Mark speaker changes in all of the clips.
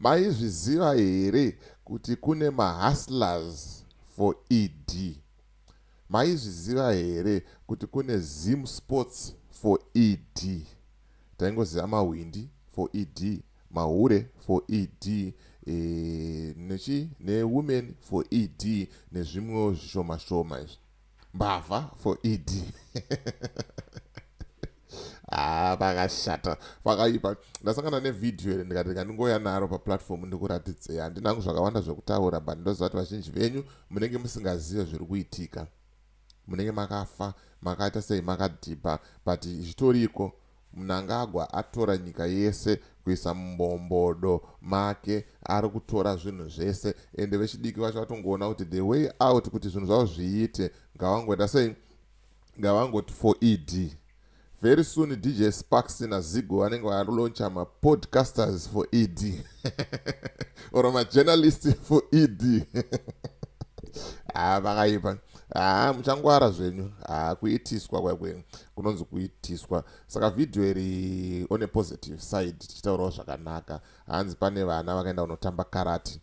Speaker 1: Maizviziva here kuti kune mahustlers for ED? Maizviziva here kuti kune Zim Sports for ED? Taingoziva mahwindi for ED, mahure for ED, nechi newomen for ED, nezvimwewo zvishoma shoma izvi, mbavha for ED. Ah, pakashata, pakaipa. Ndasangana nevhidhiyo iri, ndikati ndingoya naro paplatform ndikuratidzei. Handina hangu zvakawanda zvekutaura, but ndoziva kuti vazhinji venyu munenge musingazive zviri kuitika, munenge makafa, makaita sei, makadhibha, but zvitoriko. Mnangagwa atora nyika yese kuisa mubombodo make. Ari kutora zvinhu zvese, ende vechidiki vacho vatongoona kuti the way out kuti zvinhu zvavo zviite, ngavangoita sei? Ngavangoti for ED. Very soon DJ Sparks naZigo vanenge valauncha mapodcasters for ED or majournalist for ED. Ha, vakaipa. Ha, muchangwara zvenyu. Ha, kuitiswa kwakwe kunonzi kuitiswa. Saka vhidhiyo iri, on a positive side, tichitaurawo zvakanaka, hanzi pane vana vakaenda kunotamba karati,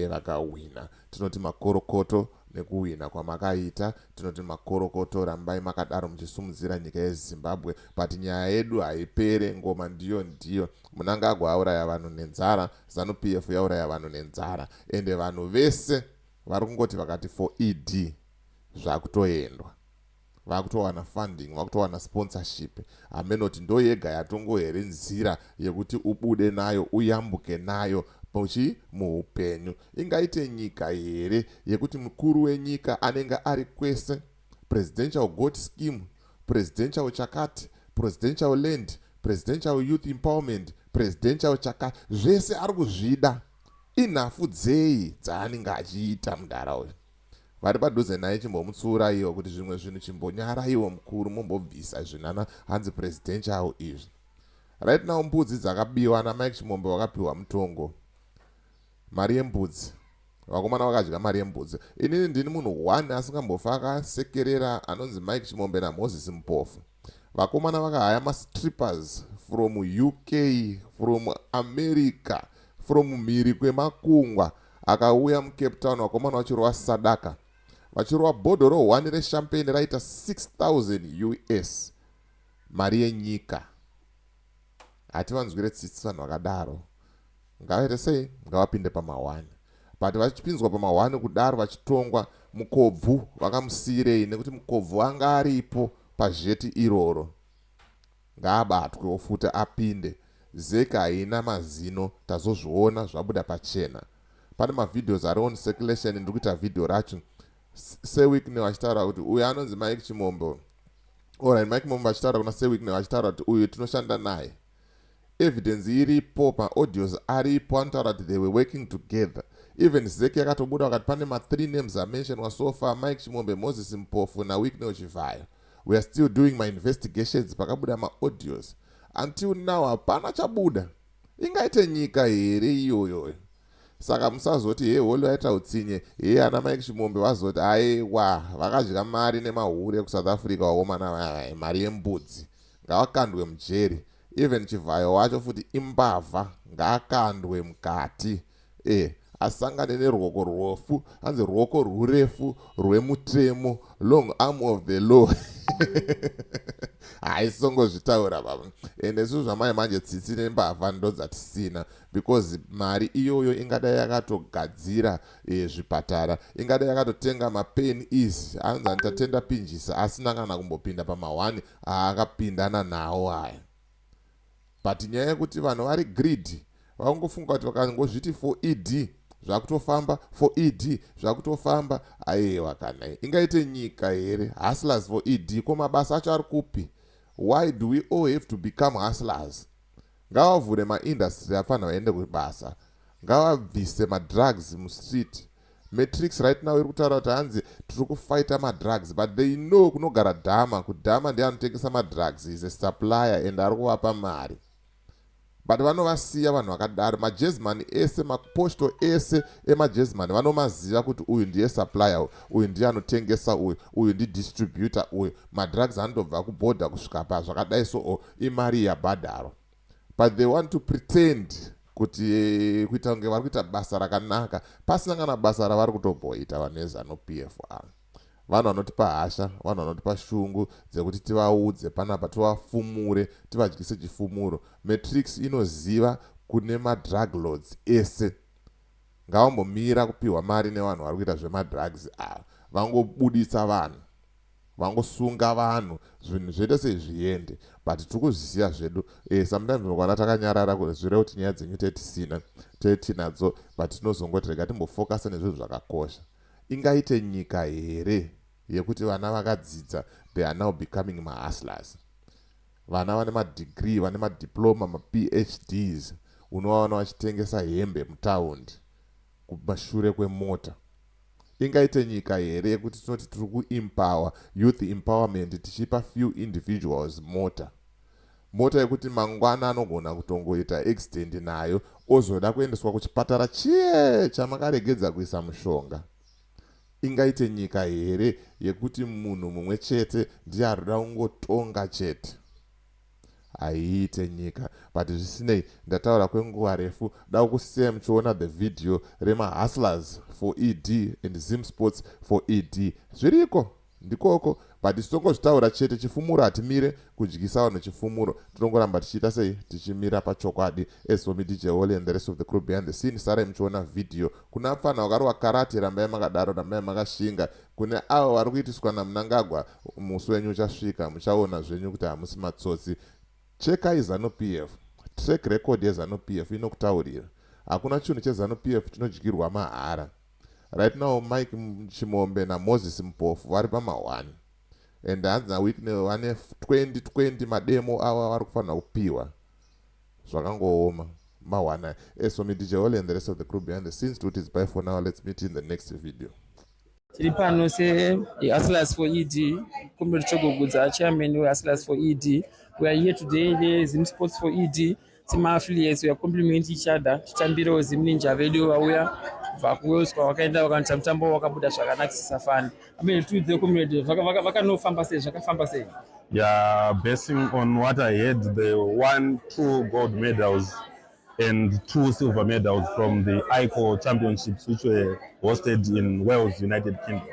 Speaker 1: vakahwina. Tinoti makorokoto nekuhwina kwamakaita. Tinoti makorokoto, rambai makadaro muchisumudzira nyika yeZimbabwe. But nyaya yedu haipere, ngoma ndiyo ndiyo. Mnangagwa auraya vanhu nenzara, ZANU PF yauraya vanhu nenzara, ende vanhu vese vari kungoti vakati for ED, zvakutoendwa, vakutowana funding, vakutowana sponsorship. Hamenoti ndo yega yatongo here nzira yekuti ubude nayo, uyambuke nayo muchi muupenyu? Ingaite nyika here yekuti mukuru wenyika anenge ari kwese? Presidential goat scheme, presidential chakati, presidential land, presidential youth empowerment, presidential chakati, zvese ari kuzvida. Inhafu dzei dzaanenge achiita munharaunda? Vari padhuze naye, chimbomutsiuraiwo kuti zvimwe zvinhu chimbonyaraiwo mukuru, mumbobvisa zvinana hanzi presidential izvi. Right now mbudzi dzakabiwa naMike Chimombe wakapiwa mutongo, mari yembudzi. Vakomana vakadya mari yembudzi. Inini ndini munhu one asingambofa akasekerera anonzi Mike Chimombe naMoses Mupofu. Vakomana vakahaya mastrippers from UK, from America, from mhiri kwemakungwa, akauya muCape Town. Vakomana vachirova sadaka, vachirova bhodhoro 1 rechampagne raita 6000 US, mari yenyika. Hativanzwire tsitsi vanhu vakadaro. Ngavaite sei? Ngavapinde pama1. But vachipinzwa pama1 kudaro, vachitongwa, mukobvu vakamusiyirei? Nekuti mukobvu anga aripo pazheti iroro, ngaabatwewo futi apinde. ZEC haina mazino, tazozviona zvabuda pachena. Pane mavideos ari on circulation. Ndiri kuita vhidhiyo racho seWicknell vachitaura kuti uyu anonzi Mike Chimombe. Alright, Mike Mombe vachitaura kuna seWicknell, vachitaura kuti uyu tinoshanda naye. Evidence iripo, maaudios aripo, anotaura kuti they were working together. Even ZEC yakatobuda vakati pane ma3 names amentionwa so far: Mike Chimombe, Moses Mpofu naWicknell Chivayo. We are still doing mainvestigations. Pakabuda maaudios, until now hapana chabuda. Ingaite nyika here iyoyo? Saka musazoti he holi vaita utsinye, he ana Mike Chimombe vazoti aiwa, vakadya mari nemahure kuSouth Africa. Vakomana, mari yembudzi, ngavakandwe mujeri. Even Chivhayo wacho futi imbavha, ngaakandwe mukati, asangane neruoko rwofu, hanzi ruoko rwurefu rwemutemo, long arm of the law. Haisongozvitaura baba. Ende isusu zvamai manje, tsitsi nembavha ndo dzatisina, because mari iyoyo ingadai yakatogadzira zvipatara, ingadai yakatotenga mapeni easy. Anzi anitatenda pinjisa asina kana kumbopinda pama1 aakapindana nawo aya. But nyaya yekuti vanhu vari greedy, vangofunga kuti vakangozviti for ED zvakutofamba, for ED zvakutofamba. Aiwa, kana ingaite nyika here? Hustlers for ED, ko mabasa acho ari kupi? Why do we all have to become hustlers? Ngavavhure maindustry, afanira vaende kubasa. Ngavabvise madrugs mustreet. Matrix right now iri kutaura kuti hanzi tiri kufighta madrugs, but they know kunogara Dhama. Kudhama ndiye anotengesa madrugs, is a supplier and ari kuvapa mari, but vanovasiya vanhu vakadaro. Majesman ese, maposto ese emajesman vanomaziva kuti uyu ndiye supplier, uyu ndiye anotengesa, uyu, uyu ndidistributor, uyu madrugs anotobva kubhodha kusvika pa zvakadai. So imari yabhadharwa, but they want to pretend. Kuti kuita kunge vari kuita basa rakanaka pasina kana basa ravari kutomboita. Vanhu veZanu PF ava vanhu vanotipa hasha, vanhu vanotipa shungu dzekuti tivaudze panapa, tivafumure, tivadyise chifumuro. Matrix inoziva kune madrug lords ese. Ngavambomira kupiwa mari nevanhu vari kuita zvemadrugs ava, vangobuditsa vanhu, vangosunga vanhu, zvinhu zvoita sei zviende. But tiri kuzviziva zvedu. Sometimes mukwana takanyarara, zvireva kuti nyaya dzenyu tetisina tetinadzo, but tinozongoti rega timbofokasa nezvinhu zvakakosha. Ingaite nyika here yekuti vana vakadzidza, they are now becoming mahustlers? Vana vane madegree, vane madiploma, maPhDs, unovaona vachitengesa hembe mutaundi kumashure kwemota. Ingaite nyika here yekuti tinoti tiri kuempower, youth empowerment, tichipa few individuals mota, mota yekuti mangwana anogona kutongoita accident nayo, ozoda kuendeswa kuchipatara chiye chamakaregedza kuisa mushonga? Ingaite nyika here yekuti munhu mumwe chete ndiye arikuda kungotonga chete? Haiite nyika. But zvisinei, ndataura kwenguva refu. Da kusiya muchiona the video remaHustlers for ED and Zim Sports for ED. Zviriko ndikoko, but titongozvitaura chete. Chifumuro, hatimire kudyisa vanhu chifumuro. Tinongoramba tichiita sei? Tichimira pachokwadi. As for me, DJ Holy and the rest of the crew behind the scene, sarai muchiona vhidhiyo. Kuna pfana vakarova karate, rambai makadaro, rambai makashinga. Kune avo vari kuitiswa naMunangagwa, musi wenyu uchasvika, muchaona zvenyu kuti hamusi matsotsi. Chekai ZANU PF track record yeZANU PF, inokutaurira. Hakuna chinhu cheZANU PF chinodyirwa mahara. Right now Mike Chimombe naMoses Mpofu vari pama1 and hanzi naWicknell vane 2020 mademo avo vari kufanira kupiwa. Zvakangooma ma1. As for me, DJ Holy and the rest of the crew behind the scenes, to is bye for now. Let's meet in the next video.
Speaker 2: Tiri pano seHustlers for ED, Comrade Chogogudza, chairman weHustlers for ED. We are here today neZim Sports for ED. Sema-affiliates, we are compliment each other. Titambirawo Zim Ninja vedu vauya kubva kuWales kwavakaenda, vakanoita mutambo wakabuda zvakanakisisa fani. Amene tiudze, comrade, vakanofamba sei? Zvakafamba sei?
Speaker 3: Yeah, basing on what I heard, they won two gold medals and two silver medals from the ICO Championships, which were hosted in Wales, United Kingdom.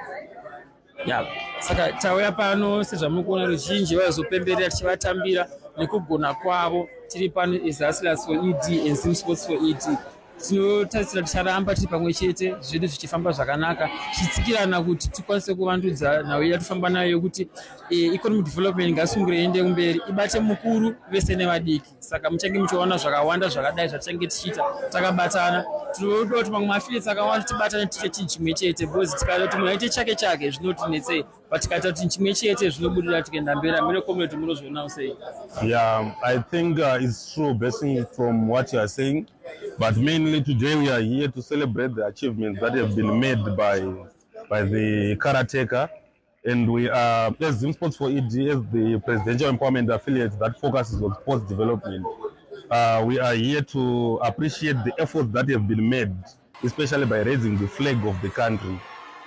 Speaker 2: Ya, saka tauya pano sezvamuri kuona, ruzhinji vaizopemberera tichivatambira nekugona kwavo. Tiri pano as Hustlers for ED and Zim Sports for ED. Tinotarisira ticharamba tiri pamwe chete, zvedu zvichifamba zvakanaka, tichitsikirana kuti tikwanise kuvandudza nhau yatofamba nayo yekuti economic development ngasungure iende kumberi, ibate mukuru vese nevadiki. Saka muchange muchiona zvakawanda zvakadai zvatichange tichiita takabatana. Tinoda kuti mamwe maaffiliates akawanda tibatane, tiite chinhu chimwe chete, because tikaita kuti munhu aite chake chake zvinotinetsei, but tikaita kuti chimwe chete zvinobudira, tikaenda mberi. Amene comrade, munozvionawo sei?
Speaker 3: Yeah, I think it's true, basing from what you are saying. But mainly today we are here to celebrate the achievements that have been made by the karateka. And we are, as Zim Sports for ED, as the presidential empowerment affiliate that focuses on sports development, we are here to appreciate the efforts that have been made, especially by raising the flag of the country.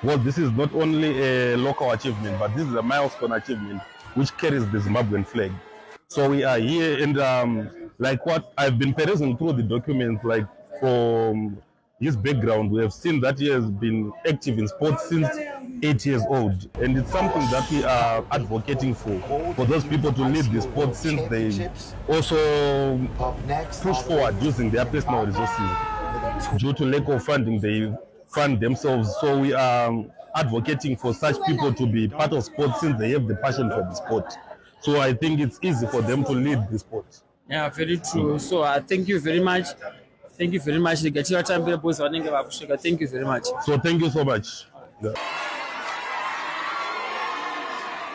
Speaker 3: Well, this is not only a local achievement, but this is a milestone achievement which carries the Zimbabwean flag. So we are here, and like what I've been perusing through the documents, like from his background, we have seen that he has been active in sports since 8 years old. And it's something that we are advocating for those people to lead the sport since they also push forward using their personal resources. Due to lack of funding, they fund themselves. So we are advocating for such people to be part of sport since they have the passion for the sport. So I think it's easy for them to lead the sport.
Speaker 2: Yeah, very true. So thank you very much. Thank you very much. Rega tivatambire boys vanenge vakusvika. Thank you very much.
Speaker 3: So thank you so much. Yeah.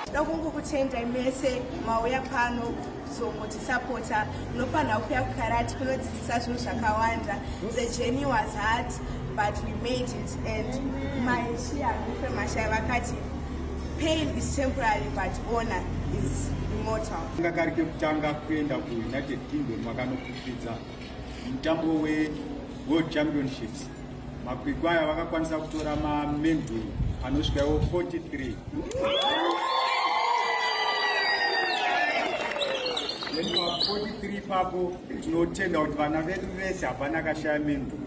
Speaker 4: Toda kungokutendai mese mauya pano kuzongotisapota. Munofanira kuuya kukarati, kunodzidzisa zvinhu zvakawanda. The journey was hard, but we made it, and maishia Mashaya vakati pain is temporary but honor is immortal.
Speaker 5: Nga kari kekutanga kuenda kuUnited Kingdom, vakanokwikwidza mutambo weWorld Championships. Makwikwi aya vakakwanisa kutora mamenduru anosvika iwo 43. Then pa43 ipapo tinotenda kuti vana vedu vese hapana akashaya menduru.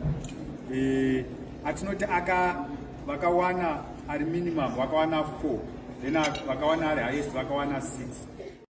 Speaker 5: Atinoti aka vakawana ari minimum vakawana 4, then vakawana ari highest vakawana 6.